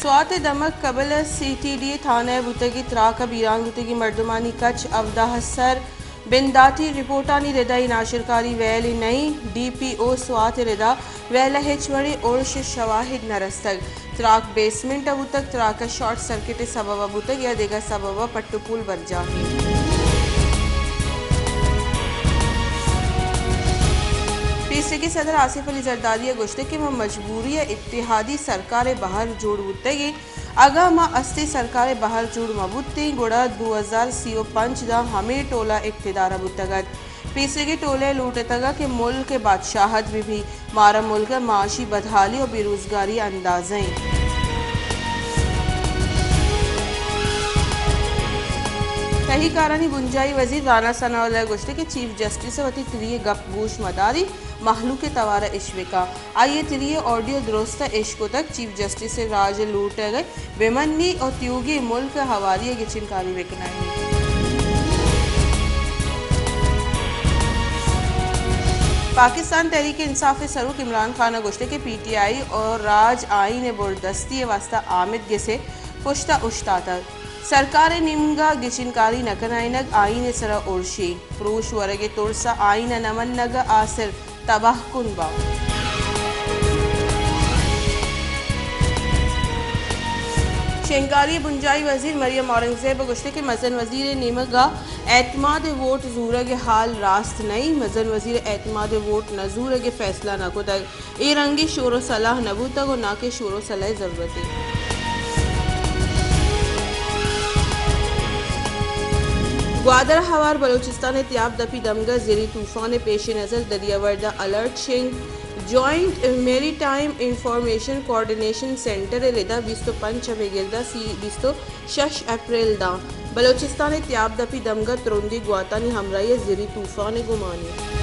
سوات ءِ دمگ قبل ءَ سی ٹی ڈی تھانہ ءَ بوتگیں تراک ءَ بیران بوتگیں مردمانی کچ ہبدہ ءَ سر۔ بنداتی رپورٹانی ردا اے ناشرکاری ویل ءَ نئیں، ڈی پی او سوات ءِ ردا ویل ءَ ہچ وڑیں ارش ءِ شواہد نہ رستگ۔ تراک بیسمنٹ ءَ بوتگ، تراک ءِ شارٹ سرکٹ ءِ سبب ءَ بوتگ یا دگہ سبب ءَ پٹ ءُ پول برجاہ اِنت۔ پیسریگیں صدر آصف علی زرداری ءَ گوشتگ کہ ما مجبوری ءَ اتحادی سرکار ءِ بہر جوڑ بوتگ ایں۔ اگاں ما استیں سرکار ءِ بہر جوڑ مہ بوتیں، گڑا دو ہزار سی ءُ پنچ داں ہمے ٹولہ اقتدار ءَ بوتگ ات۔ پیسریگیں ٹولہ ءَ لوٹ اتگ کہ ملک ءِ بادشاہت بہ بی، مارا ملک ءِ معاشی بدحالی ءُ بے روزگاری ءِ اندازہ ایں۔ تہی کارانی بنجاہی وزیر رانا ثناء اللہ ءَ گوشتگ کہ چیف جسٹس ءَ وتی تری ءِ گپ گوش مداری، مہلوک ءِ توار ءَ اش بکن۔ آئی ءَ تری ءِ آڈیو درست ءَ اش کتگ۔ چیف جسٹس ءِ راج ءِ لوٹ ءَ بہ منی ءُ تیوگیں ملک ءِ ہواری ءَ گچینکاری بکنائینی۔ پاکستان تحریک انصاف ءِ سروک عمران خان ءَ گوشتگ کہ پی ٹی آئی ءُ راج آئین ءِ بردستی ءِ واستہ آمد گس ءِ پشت ءَ اوشتاتگ۔ سرکار ءِ نیمگ ءَ گچینکاری نہ کنائینگ آئین ءِ سرا ارشے۔ پروش ورگ ءِ ترس ءَ آئین ءَ نہ منگ ءَ آ سر تباہ کن باں۔ شنگھکاری ءِ بنجاہی وزیر مریم اورنگزیب ءَ گوشتگ کہ مزن وزیر ءِ نیمگ ءَ اعتماد ءِ ووٹ زورگ ءِ حال راست نہ ایں، مزن وزیر ءَ اعتماد ءِ ووٹ نہ زورگ ءِ فیصلہ نہ کتگ۔ اے رنگیں شور ءُ صلاح نہ بوتگ ءُ ناں کہ شور ءُ صلاح ءِ ضرورت ایں۔ گوادر ءَ ہوار بلوچستان ءِ تیاب دپی دمگ ءَ زری طوفان ءِ پیش نظر دریاورد ءَ الرٹ شنگ۔ جوائنٹ میری ٹائم انفارمیشن کوآرڈینیشن سینٹر ءِ ردا بیست ءُ پنچ ءَ بگر داں سی، بیست ءُ شش اپریل داں بلوچستان ءِ تیاب دپی دمگ ءَ ترندیں گواتانی ہمراہی ءَ زری طوفان ءِ گمان ایں۔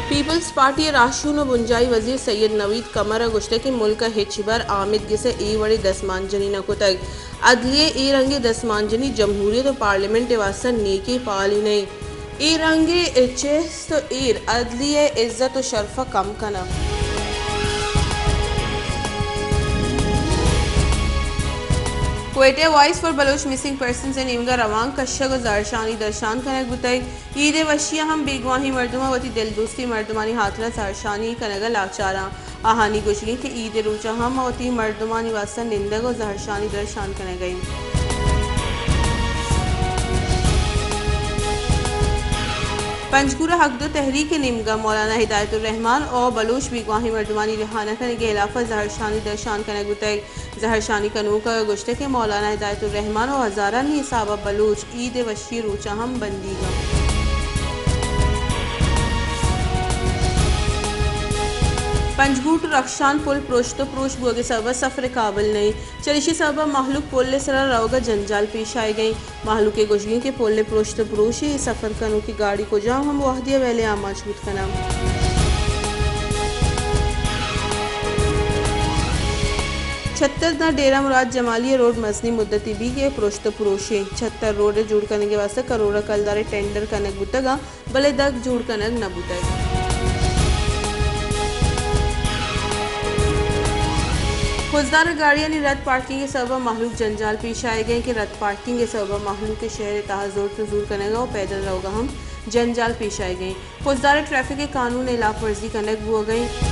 پیپلز پارٹی ءِ راہشون ءُ بنجاہی وزیر سید نوید قمر ءَ گوشتگ کہ ملک ءَ ہچبر آمد گس ءَ اے وڑیں دستمانجنی نہ کتگ۔ عدلیہ ءِ اے رنگیں دستمانجنی جمہوریت ءُ پارلیمنٹ ءِ واستہ نیکیں پہالے نہ ایں۔ اے رنگیں چست ءُ ایر عدلیہ ءِ عزت ءُ شرف ءَ کم کناں۔ کوئٹہ ءَ voice for Baloch missing persons ءِ نیمگ ءَ روانک کشگ ءُ زہرشانی درشان کنگ بوتگ۔ عید ءِ وشی ءَ ہم بیگواہیں مردماں وتی دلدوستیں مردمانی ہاترا زہرشانی کنگ ءَ لاچاراں۔ آہانی گوشگ ایں کہ عید ءِ روچ ءَ ہم ما وتی مردمانی واستہ نندگ ءُ زہرشانی درشان کنگ ءَ ایں۔ پنجگور ءَ حق دو تحریک ءِ نیمگ ءَ مولانا ہدایت الرحمان ءُ بلوچ بیگواہیں مردمانی رہا نہ کنگ ءِ ہلاپ ءَ زہرشانی درشان کنگ بوتگ۔ زہرشانی کنوکاں گوشتگ کہ مولانا ہدایت الرحمان ءُ ہزارانی حساب ءَ بلوچ عید ءِ وشی ءِ روچ ءَ ہم بندیگ اَنت۔ پنجگور ٹو رخشان پل پرشت ءُ پروش بوگ ءِ سبب ءَ سفر ءِ قابل نہ اِنت، چریشی ءِ سبب ءَ مہلوک پل ءِ سرا روگ ءَ جنجال پیش آیگ ءَ اِنت۔ مہلوک ءِ گوشگ اِنت کہ پل ءِ پرشت ءُ پروش ءِ سفر کنوکیں گاڑی کجام ہم وہدی ءَ ویل ءَ آماچ بوت کناں۔ چھتر داں ڈیرہ مراد جمالی ءِ روڈ مزنیں مدتے بیگ ءَ پرشت ءُ پروش اِنت۔ چھتر روڈ ءِ جوڑ کنگ ءِ واستہ کروڑ ءَ کلدار ءِ ٹینڈر کنگ بوتگ اَنت، بلے دگ جوڑ کنگ نہ بوتگ۔ خضدار ءَ گاڑیانی رد پارکنگ ءِ سبب ءَ مہلوک جنجال پیش آیگ ءَ اِنت کہ رد پارکنگ ءِ سبب ءَ مہلوک ءِ شہر ءِ تہا زرت ءُ زور کنگ ءَ ءُ پیدل روگ ءَ ہم جنجال پیش آیگ ءَ اِنت۔ خضدار ءَ ٹریفک ءِ قانون ءِ ہلاپ ورزی کنگ بوگ ءَ اِنت۔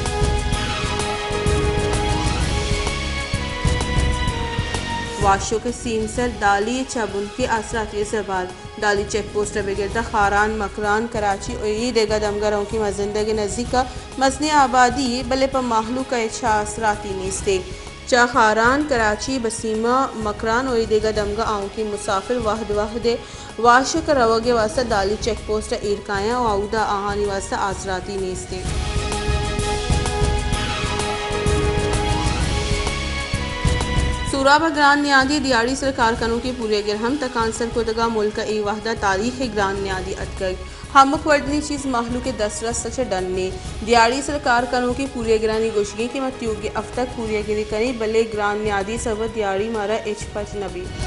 واشک ءِ سیمسر دالی ءِ چہ بنکی آسراتی ءِ زبھر۔ دالی چیک پوسٹ ءَ بگر داں خاران، مکران، کراچی ءُ اے دگہ دمگ ءَ روکیں مزن دگ ءِ نزیک ءَ مزنیں آبادی یے، بلے پہ مہلوک ءَ ہچ آسراتی نیست اِنت۔ چہ خاران، کراچی، بسیمہ، مکران ءُ اے دگہ دمگ ءَ آؤکیں مسافر وہد وہد ءَ واشک ءَ روگ ءِ واستہ دالی چیک پوسٹ ءَ ایر کایاں ءُ اودا آہانی واستہ آسراتی نیست اِنت۔ سوراب ءَ گران نیادی ءِ دیہاڑی سر کار کنوکیں پوریاگر ہم تکانسر کتگ ءُ ملک ءَ اے وہد ءَ تاریخ ءِ گران نیادی اتکگ۔ ہمک وڑیں چیز مہلوک ءِ دسترس ءَ چہ ڈن اِنت۔ دیہاڑی سر کار کنوکیں پوریاگرانی گوشگ اِنت کہ ما تیوگیں ہفتگ پوریاگری کنیں، بلے گران نیادی ءِ سبب ءَ دیہاڑی مارا ہچ پچ نہ بیت۔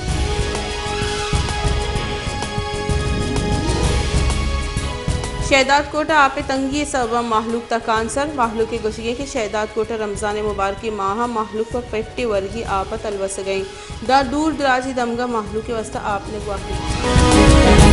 شہداد کوٹ ء آپ ء تنگی ء سبب ء مہلوک تکانسر، مہلوک ء گوشگ ء کہ شہداد کوٹ ء رمضان ء مبارکیں ماہ ء مہلوک پہ پٹ ء ورگی آپ ء تلوسگ ء انت۔ داں دور دراجی دمگ ء مہلوک ء واستہ آپ نگواہی۔